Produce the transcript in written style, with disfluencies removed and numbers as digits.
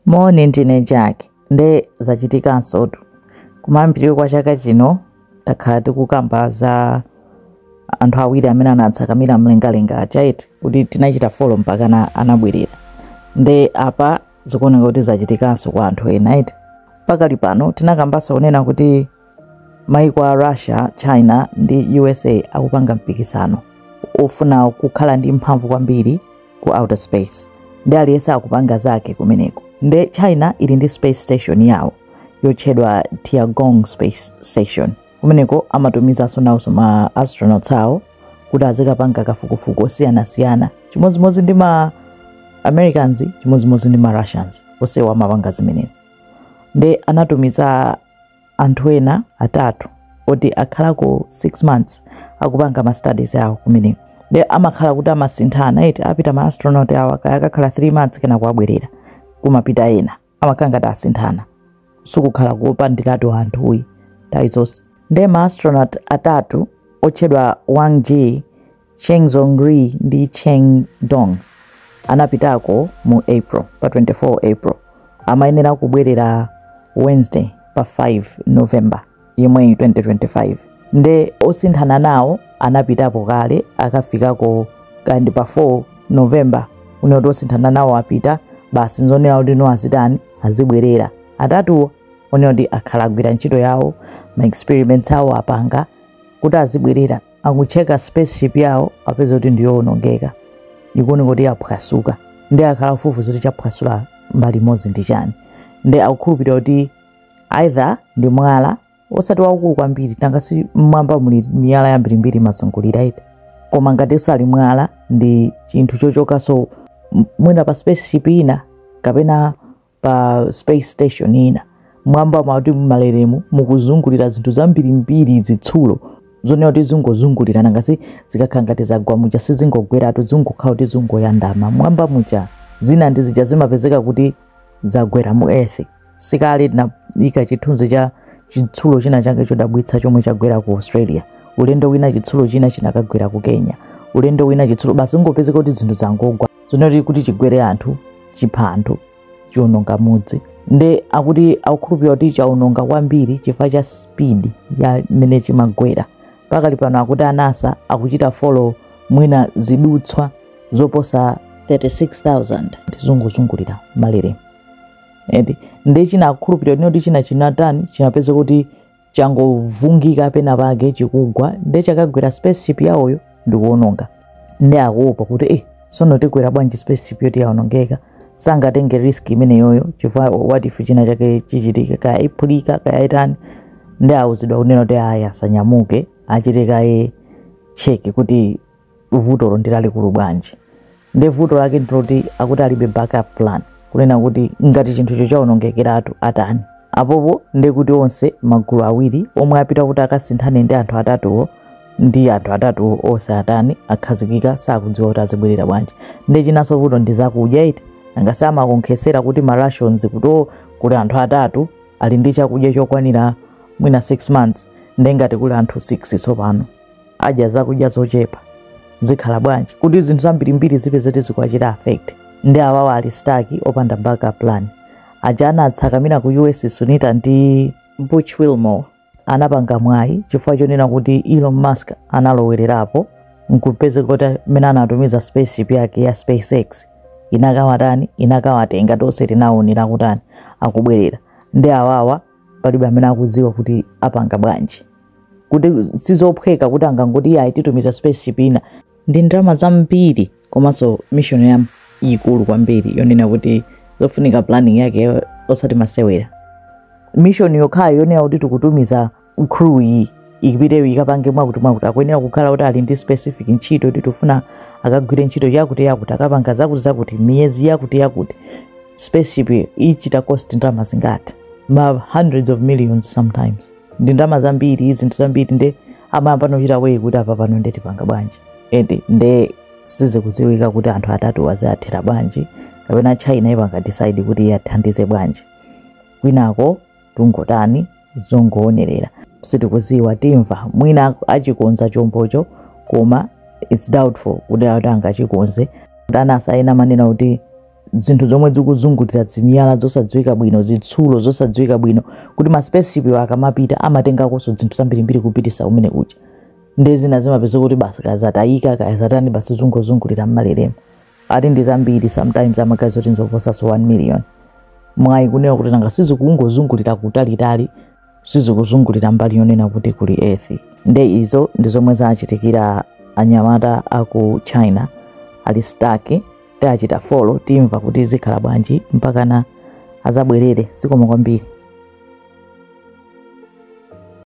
Moni, ndine Jack. Nde zachitikansotu. Kumayambiriro kwa chaka chino takhala tikukamba za anthu awiri amene anatsakamira mlengalenga aja eti, kuti tinachita follow mpaka anabwerera. Nde apa zikuoneka kuti zachitikanso kwa anthu ena eti. Pakali pano tinakambanso kunena kuti maiko a Russia, China ndi USA akupanga mpikisano ofuna kukhala ndi mphamvu kwambiri ku outer space, ndi aliyense akupanga zake kumeneko. Nde China ili ndi space station yawo yotchedwa Tiangong Space Station. Kumeneko amatumizanso nawonso ma astronauts awo kuti azikapanga kafukufuku osiyanasiyana, chimodzimodzi ndi ma Americans, chimodzimodzi ndi ma Russians, onsewo amapanga zimenezo. Nde anatumiza anthu ena atatu oti akhalako 6 months akupanga ma studies awo kumeneko. Nde amakhala kuti amasinthana eti, apita ma astronaut awo kaya akakhala 3 months, kenako abwerera, kumapita ena, amakhala ngati asinthana, sikukhala kupandiratu anthuyi nthawi zonse. Nde ma astronaut atatu otchedwa Wang Jie, Cheng Zhongri ndi Chen Dong anapitako mu April, pa 24 April. Amayenera kubwerera Wednesday pa 5 November yemweyi 2025. Nde osinthana nawo anapitapo kale, akafikako kandi pa 4 November. Une kuti osinthana nawo apita basi, nzonena kuti no, azitani, azibwerera. Atatuwo one kuti akhala agwira ntchito yawo, ma experiments awo apanga, kuti azibwerera, akucheka spaceship yawo, apeza kuti ndiyowonongeka, ikuoneka kuti yaphwasuka. Ndi akhala kufufuza kuti chaphwasula mbali imodzi ndi chani. Ndi akukhulupirira kuti either ndi mwala osati waukulu kwambiri, nanga si mmwamba muli miyala yambirimbiri mazungulira iti, koma ngati usali mwala ndi chinthu chochokanso mwina pa spaceship ina kapena pa space station ina. Mwamba mauti mmaleremu mukuzungulira zinthu zambirimbiri, zitsulo zonena kuti zingozungulira, nangasi zikakhala ngati zagwa muja sizingogweratu, zingokhala kuti zingoyandama mwamba muja. Zina ndi zija zimapezeka kuti zagwera mu earth. Sikale tinayika chithunzi cha chitsulo china chake chodabwitsa chomwe chagwera ku Australia. Ulendo wina chitsulo china chinakagwera ku Kenya. Ulendo wina chitsulo basi ngopezeka kuti zinthu zangogwa zonena kuti chigwere anthu, chipha anthu, chiwononga mudzi. Nde akuti akukhulupirira kuti chawononga kwambiri chifukwa cha speed ya mmene chimagwera. Pakali pano akuti a NASA akuchita follow mwina zidutswa zoposa 36,000 zingozungulira malere eti. Nde china akukhulupirira kuti china chinatani, chimapeza kuti changovungika pena pake chikugwa, nde chakagwera spaceship yawoyo ndikuwononga. Nde akuopa kuti sono tikwera bwanji spaceship yoti yawonongeka? Sangatenge risk imeneyoyo chifukwa what if china chake chichitike, kaya iphulika kaya itani? Nde awuzidwa kunena kuti aya, asanyamuke, achite kaye check kuti vutolo ndi lalikulu bwanji. Nde vuto lake ndiloti akuti alibe backup plan, kunena kuti ngati chinthucho chawonongekeratu atani apopo? Nde kuti onse magulu awiri omwe apita kuti akasinthane ndi anthu atatuwo, ndi anthu atatuwo onse atani, akhazikika, sakudziwa kuti azibwerera bwanji. Nde chinanso vuto ndi zakudya iti, nangasi amakonkhesera kuti ma rations, kuti o, kuli anthu atatu ali ndi chakudya chokwanira mwina 6 months. Nde ngati kuli anthu 6 tsopano adya zakudya zochepa, zikhala bwanji? Kuti zinthu zambirimbiri zipeze kuti zikuwachita affect. Ndi awawa ali stuck opanda backup plan. Aja anatsakamira ku US, Sunita ndi Butch Wilmore, anapanga mwayi chifukwa chonena kuti Elon Musk analowererapo, nkupezeka kuti mmene anatumiza spaceship yake ya SpaceX inakawatani, inakawatenga. Tonse tinaonera kutani, akubwerera. Ndi awawa palibe amene akudziwa kuti apanga bwanji, kuti sizophweka kuti angangoti iye titumiza spaceship ina. Ndi ndalama zambiri komanso mission ya ikulu kwambiri yonena kuti zofunika planning yake osati masewera. Mission yokhayo yonena kuti tikutumiza crew iyi ipite ikapange mwakuti mwakuti, akuyenera kukhala kuti ali ndi specific ntchito, kuti tifuna akagwire ntchito yakuti yakuti, akapanga zakuti zakuti miyezi yakuti yakuti. Spaceship ichita cost ndalama zingati? Ma hundreds of millions sometimes. Ndi ndalama zambiri, zinthu zambiri. Nde amayamba nochita weigh kuti apa pano nde tipanga bwanji eti. Nde sizikudziwika kuti anthu atatu aziathera bwanji, kapena China ipanga decide kuti iye athandize bwanji. Kwinako tungotani, zongoonerera, sitikuziwa. Timva mwina achikonza chombocho, koma it's doubtful kuti ati angachikonze. Kuti a NASA ena amanena kuti Zinthu zomwe zikuzungulira, zimiyala zosadziwika bwino, zitsulo zosadziwika bwino, kuti ma spaceship iwo akamapita amatengakonso zinthu zambirimbiri kupitisa kumene kuja. Ndi zina zimapeza kuti basi kazatayika, kazatani, basi zungozungulira mmalelemo. Ati ndi zambiri, sometimes amagazi kuti nzoposaso 1 million. Mwayi kunena kuti nanga sizikungozungulira kutalitali, sizikuzungulira mbali yonena kuti kuli Earth. Nde izo ndi zomwe zachitikira anyamata aku China, ali stuck. Tiachita follow, timva kuti zikhala bwanji mpakana azabwerere. Zikomo kwambiri.